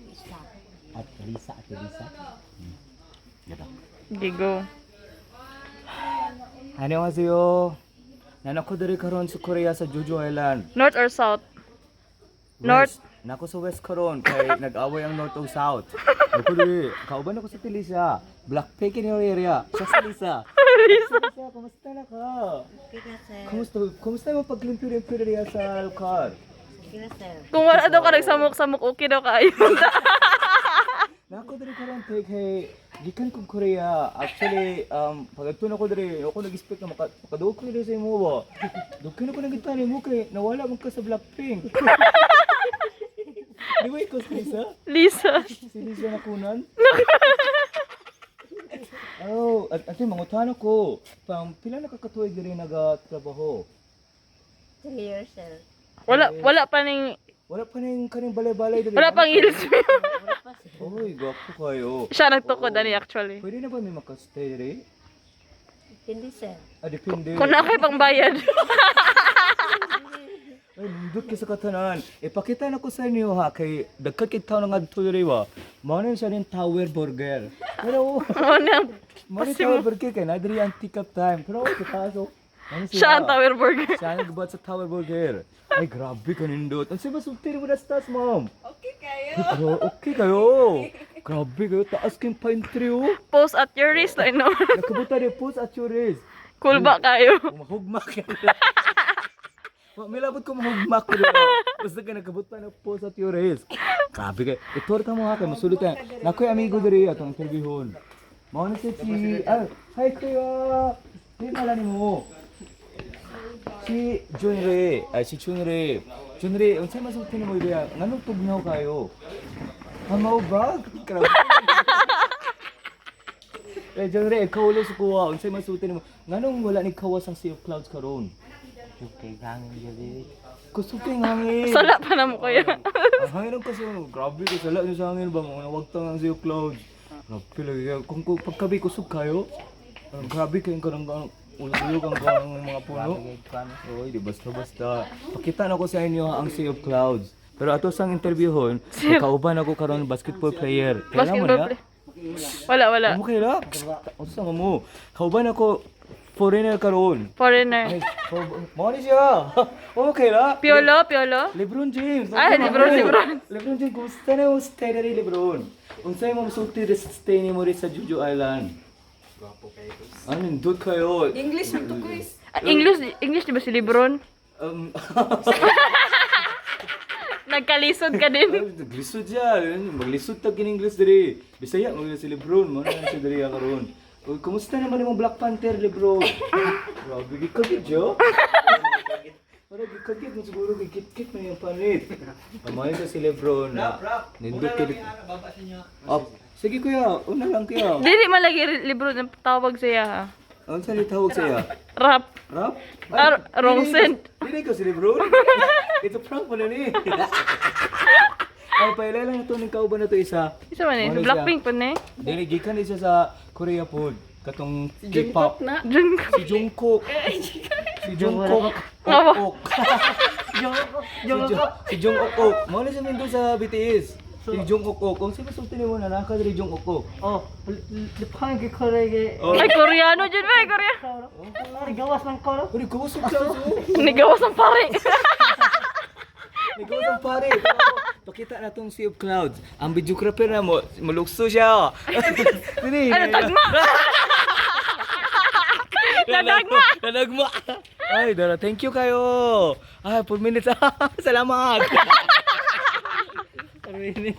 Lisa. At Lisa, Ate Lisa. Ganda. Okay, go. 안녕하세요. Naa ko diri karon sa Korea, sa Jeju Island. North or south? North. West. Naa ko sa West karon kay nag-away ang North ug South. Ako diri, kauban ako sa Tilisa. Blackpink in your area. Siya si Lisa. Lisa, kumusta na ka? Okay na, sir. Kumusta, kumusta mo paglimpyo-limpyo diri sa lugar? Okay na, sir. Kung wala daw ka nagsamok-samok, okay daw kaayo. Naa ko diri karon kay gikan kog Korea. Actually, pag-adto nako diri, ako nag-expect na makaduog ko diri sa imo ba. Dugay na ko nangita nimo kay nawala man ka sa Blackpink. Di ba ikaw si Lisa? Lisa. Si Lisa nakunan? Oh, at ate, mangutana ko. Pang pila na ka katuig diri nagatrabaho? 3 years, sir. Wala wala pa ning Wala pa ning kaning balay-balay diri. Wala pang heels. Wala pa, sir. Oy, gwapo kayo. Siya nagtukod ani, actually. Pwede na ba may makastay diri? Hindi, sir. Ah, depende. Kung naa kay pang bayad. Ay, nindot kay sa katanan. Ipakita na ko sa inyo ha, kay dagkat kay tao nga adto diri ba. Mao na siya ning Tower Burger. Pero Ano na mao ni Tower Burger kay na diri ang take up time. Pero okay kaso. Mao na siya ang Tower Burger. Siya ang nagbuhat sa Tower Burger. Ay, grabe ka nindot. Ang siba sulti mo na sa taas, ma'am. Okay kayo. Okay kayo. Grabe kayo. Taas kayong pine tree, oh. Post at your risk, I know. Nakabuta rin, post at your risk. Cool ba kayo? Mahugma ka. May labot ko mahugma ko diba? Basta ka nagkabot pa ng post at your risk. Grabe kayo. Itorta mo ha, kay masulot ka. Nakoy amigo diri atong interviewon. Mao na si ah, hi kuya. Di mala nimo. Si Junre, ay si Junre. Junre, unsay masulti nimo diya? Nganong tugnaw kayo? Hamaw ba? Grabe. Eh, Junre, ikaw ulo sa kuha. Unsay masulti nimo? Nganong wala ni kawas ang Sea of Clouds karon? Okay, hangin gabi. Kusog kay hangin. Sala pa na mo, kuya. Ang hangin ang kasi, grabe ko sala niyo sa hangin ba mga nawagtang ang Sea of Clouds. Grabe lagi kayo. Kung pagkabi kusog kayo, ang grabe kayong kanang uluyog ang kanang mga puno. Oy, di basta-basta. Pakita na ko sa inyo ang Sea of Clouds. Pero ato sang interviewhon, kauban ako karon basketball player. Kailan mo Basketball na? play. Wala, wala. Amo kay la? Unsa nga mo? Kauban ako foreigner karon. Foreigner. Ay, mao ni siya. Okay la? Piolo, Piolo. LeBron James. Ay, LeBron, LeBron. LeBron James, kumusta na yung stay na rin, LeBron? Unsay mo masulti rin sa stay ni mo rin sa Juju Island? Gwapo kayo. Ano, nindot kayo. English mo to quiz. Ah, English, English di ba si Lebron? Nagkalisod ka din. Naglisod siya. Maglisod tag in English diri. Bisaya, maglisod si LeBron. Muna na siya diri karon. Uy, kumusta naman yung Black Panther, LeBron? Grabe, gikagit, Jo. Para gikagit mo siguro, gikit-kit mo yung panit. Amayo sa si LeBron na. Nindot kayo. Oh, sige kuya, una lang kuya. Dili man lagi Lebron ang tawag siya ha. Ano sa tawag sa'yo? Rap. Rap? Ah, wrong send. Dili ko si Lebron. Ito prank mo na ni. Ay, paila lang ito ng kauban na to isa. Isa man eh. Ano siya? Blackpink po na eh. Dili, gikan ni siya sa Korea food. Katong K-pop. Na. Jungkook. Si Jungkook. Si Jungkook. Nga ba? Ok. Si Jungkook. Ok. Mao na siya nindot sa BTS. Si Jungkook Ok. Kung sino sulti nimo na naka diri Jungkook Ok. Oh, lipang kikorege. Oh. Ay, Koreano dyan ba? Korea. Ay, gawas ng koro. Uy, gawas ang clouds, oh. Nigawas ang pare. Nagawas ang pare. Pero, pakita na tong Sea of Clouds. Ang videographer na mo, malukso siya. Dili. Ano, tagma? Nadagma! Nadagma! Ay, Dara, thank you kayo. Ay, 4 minutes. Salamat.